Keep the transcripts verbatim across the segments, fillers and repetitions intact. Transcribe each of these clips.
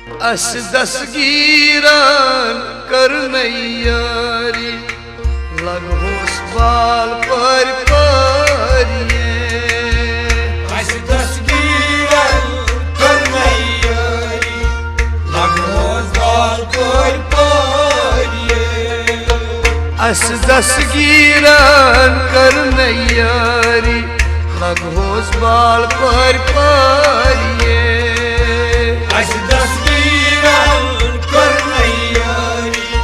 اسہِ دستگیرن کٔر نہٕ یٲری، لگہوس بال پٲرۍ پٲرۍ۔ اسہِ دستگیرن کٔر نہٕ یٲری، لگہوس بال پٲرۍ پٲرۍ۔ اسہِ دستگیرن کٔر نہٕ یٲری، لگہوس بال پٲرۍ پٲرۍ۔ اسہِ دستگیرن کٔر نہٕ یٲری،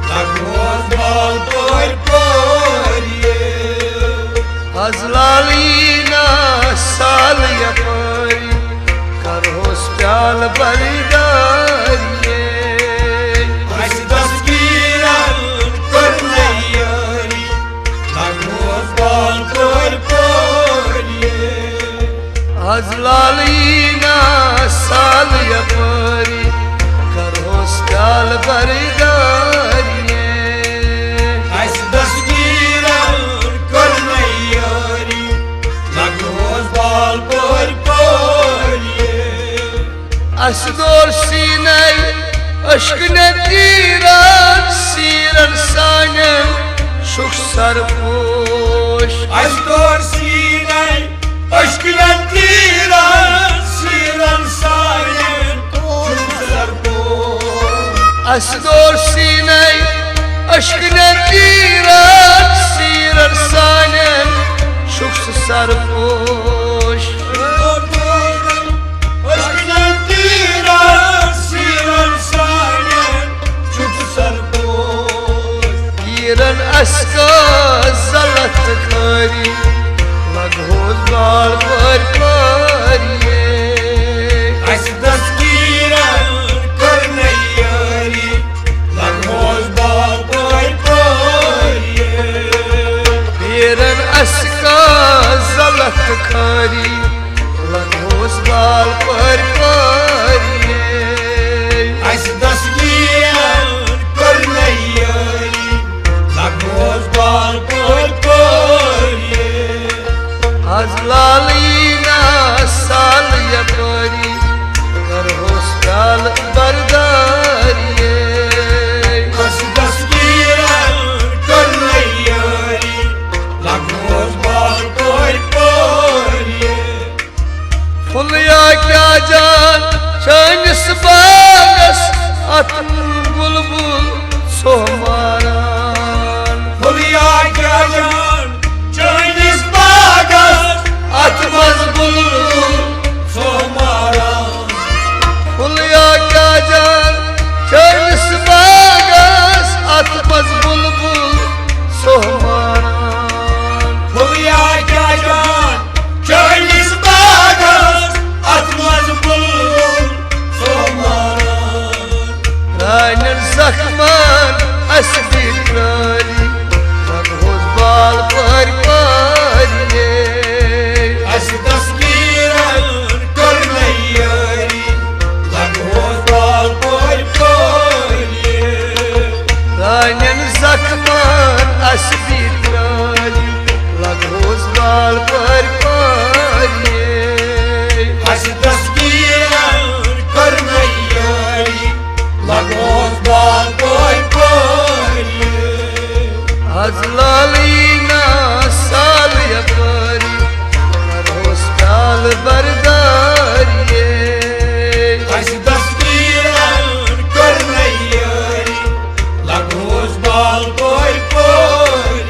لگہوس بال پٲرۍ پٲرۍ۔ از لالینہ سال یپٲرۍ، کرہوس پیالہٕ بردارے۔ اسہِ دستگیرن کٔر نہٕ یٲری، لگہوس بال پٲرۍ پٲرۍ۔ از لالینہ سال یپٲرۍ، کرہوس پیالہٕ بردارے۔ اسہِ دستگیرن کٔر نہٕ یٲری، لگہوس بال پٲرۍ پٲرۍ۔ اسہِ دور سینے اشکنٮ۪ن تیرن، سیرن سانٮ۪ن چھُکھ سرپوش۔ اسہِ دور سینے اشکنٮ۪ن تیرن، سیرن سانٮ۪ن چھُکھ سرپوش۔ اسہِ دور سینے اشکنٮ۪ن تیرن، سیرن سانٮ۪ن چھُکھ سرپوش۔ اشکنٮ۪ن تیرن، سیرن سانٮ۪ن چھُکھ سرپوش۔ تیرن اسہِ کٔر زلت خٲری، لگہوس بال پٲرۍ پٲرۍ۔ اسہِ دستگیرن کٔر نہٕ یٲری، لگہوس بال پٲرۍ پٲرۍ۔ تیرن اسہِ کٔر زلت خٲری، لگہوس بال پٲرۍ پٲرۍ۔ اسہِ دستگیرن کٔر نہٕ یٲری، لگہوس بال پٲرۍ پٲرۍ۔ از لالینہ سال یپٲرۍ، کرہوس پیالہٕ بردارے۔ اسہِ دستگیرن کٔر نہٕ یٲری، لگہوس بال پٲرۍ پٲرۍ۔ پھُلیا کیٛاہ جان چٲنِس باغس، اتھ بلبل ژھوٚہ ماران۔ پھُلیا کیٛاہ جان چٲنِس باغس، اتھ منٛز بلبل ژھوٚہ ماران۔ پھُلیا کیٛاہ جان چٲنِس باغس، اتھ منٛز بلبل ژھوٚہ ماران۔ پھُلیا کیٛاہ جان چٲنِس باغس، اتھ منٛز بلبل ژھوٚہ ماران۔ پرٛانٮ۪ن زخمن اسہِ بیٚیہِ پرٛٲری، لگہوس بال پٲرۍ پٲرۍ۔ اسہِ دستگیرن کٔر نہٕ یٲری، لگہوس بال پٲرۍ پٲرۍ۔ پرٛانٮ۪ن زخمن اسہِ بیٚیہِ پرٛٲری، لگہوس بال پٲرۍ پٲرۍ۔ اسہِ دستگیرن کٔر نہٕ یٲری، لگہوس بال پٲرۍ پٲرۍ۔ از لالینہ سال یپٲرۍ، کرہوس پیالہٕ بردارے۔ اسہِ دستگیرن کٔر نہٕ یٲری، لگہوس بال پٲرۍ پٲرۍ۔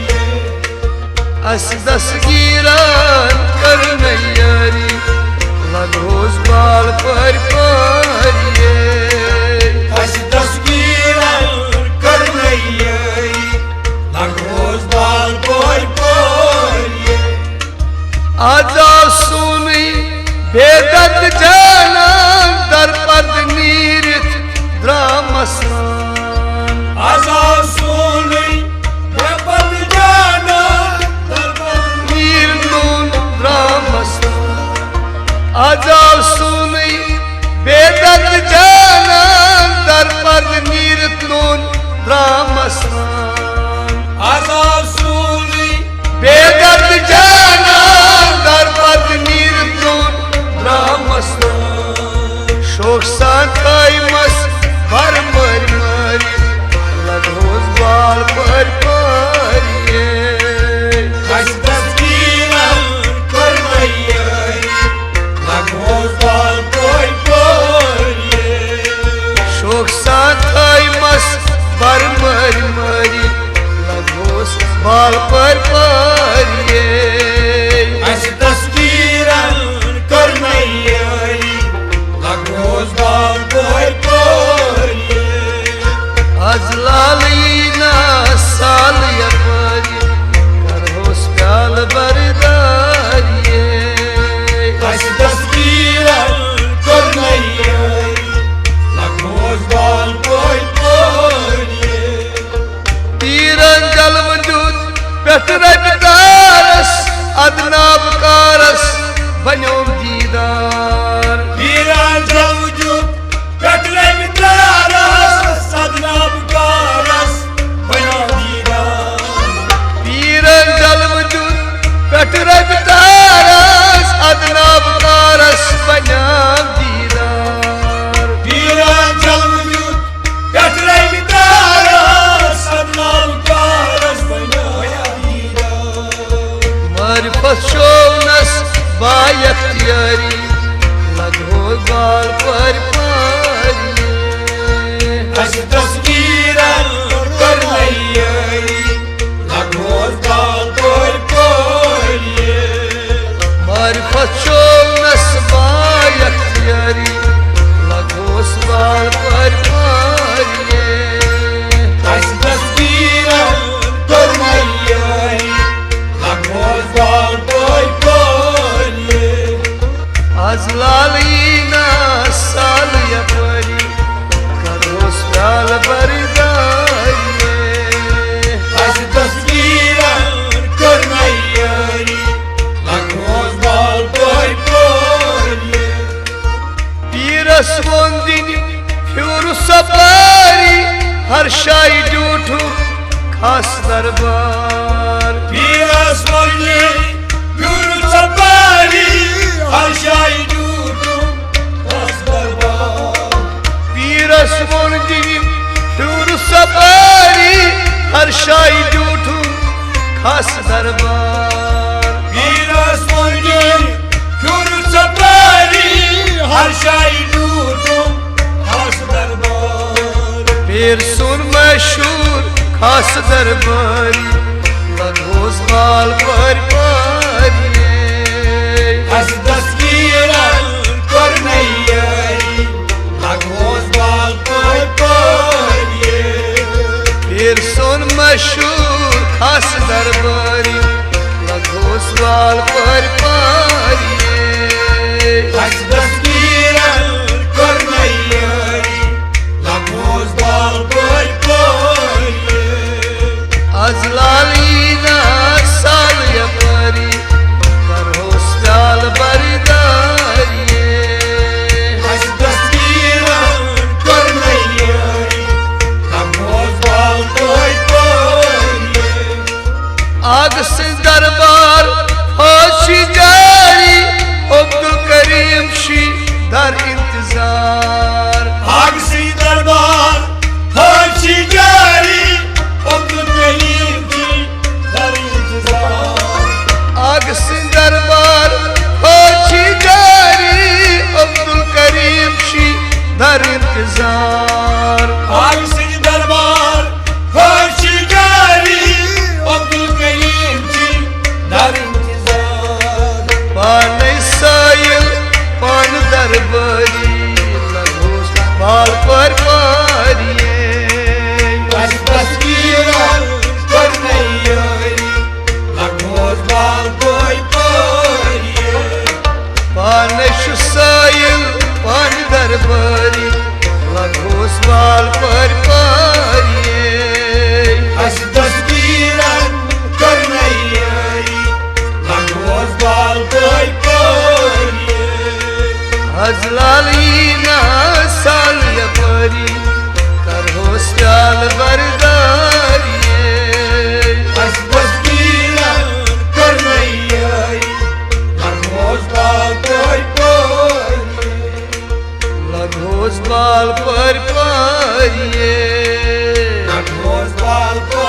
تھٲیمَس بَر مٲرۍ مٲرۍ، لگوس بال پٲرۍ پٲرۍ۔ اَسہِ دستگیٖرن کٔر نہٕ یٲری، لگوس بال پٲرۍ پٲرۍ۔ شوقہٕ سان تھٲیمَس بَر مٲرۍ مٲرۍ، لگوس بال پٲرۍ پٲرۍ۔ اَسہِ دستگیٖرن کٔر نہٕ یٲری، لگوس بال پٲرۍ پٲرۍ۔ از لالہٕ یی نا سال یپٲرۍ، کرہوس پیالہٕ بردارِ۔ اَسہِ دستگیٖرن کٔر نہٕ یٲری، لگوس بال پٲرۍ پٲرۍ۔ پیرن جلوٕ دیُت پٮ۪ٹھٕ رۄپیہِ دارس، ادناب کارس بنیوم دیٖدار۔ پیرن جلوٕ دیُت پٮ۪ٹھٕ رۄپیہِ دارس، ادناب کارس بنیوم دیٖدار۔ پیرن جلوٕ دیُت پٮ۪ٹھٕ رۄپیہِ دارس، ادناب کارس بنیوم دیٖدار۔ پیرن جلوٕ دیُت پٮ۪ٹھٕ رۄپیہِ دارس، ادناب کارس بنیوم دیٖدار۔ معرفت شونس با اختیاری، لگوس بال پٲرۍ پٲرۍ۔ اَسہِ دستگیٖرن کٔر نہٕ یٲری، لگوس بال پٲرۍ پٲرۍ۔ معرفت شونس با اختیاری، لگوس بال پٲرۍ پٲرۍ۔ اَسہِ دستگیٖرن کٔر نہٕ یٲری، لگوس بال پٲرۍ پٲرۍ۔ از لالہٕ یی نا سال یپٲرۍ، کرہوس پیالہٕ بردارِ۔ اَسہِ دستگیٖرن کٔر نہٕ یٲری، لگوس بال پٲرۍ پٲرۍ۔ پیرس ووٚن دِنہِ پھیوٗر سپاری، ہر شایہِ ڈیوٗٹھُم خاص دربار۔ پیرس ووٚن دِنہِ پھیوٗر سپاری، ہر شایہِ ڈیوٗٹھُم خاص دربار۔ پیرس ووٚن دِنہِ پھیوٗر سپاری، ہر شایہِ ڈیوٗٹھُم خاص دربار۔ پیرس ووٚن دِنہِ پھیوٗر سپاری، ہر شایہِ ڈیوٗٹھُم خاص دربار۔ پیٖر سُنٛد مشہوٗر خاص دربٲری، لگوس بال پٲرۍ پٲرۍ۔ اَسہِ دستگیٖرن کٔر نہٕ یٲری، لگوس بال پٲرۍ پٲرۍ۔ پیٖر سُنٛد مشہوٗر خاص دربٲری، لگوس بال پٲرۍ پٲرۍ۔ اَسہِ دستگیٖرن کٔر نہٕ یٲری، لگوس بال پٲرۍ پٲرۍ۔ از لالہٕ یی نا سال یپٲرۍ، کرہوس پیالہٕ بردارِ۔ اَسہِ دستگیٖرن کٔر نہٕ یٲری، لگوس بال پٲرۍ پٲرۍ۔ آغہٕ سٕنٛدۍ دربار حٲج چھِ جٲری، عبدالکریم چھِ در انتظار۔ آغہٕ سٕنٛدۍ دربار حٲج چھِ جٲری، عبدالکریم چھِ در انتظار۔ آغہٕ سٕنٛدۍ دربار حٲج چھِ جٲری، عبدالکریم چھِ در انتظار۔ آغہٕ سٕنٛدۍ دربار حٲج چھِ جٲری، عبدالکریم چھِ در انتظار۔ پانے سٲیِل، پانہٕ دربٲری، لگوس بال پٲرۍ پٲرۍ۔ اَسہِ دستگیٖرن کٔر نہٕ یٲری، لگوس بال پٲرۍ پٲرۍ۔ پانے چھُ سٲیِل، پانہٕ دربٲری، لگوس بال پٲرۍ لال پٲرۍ پٲرۍ یے۔ نٹہٕ اوس لال پٲرۍ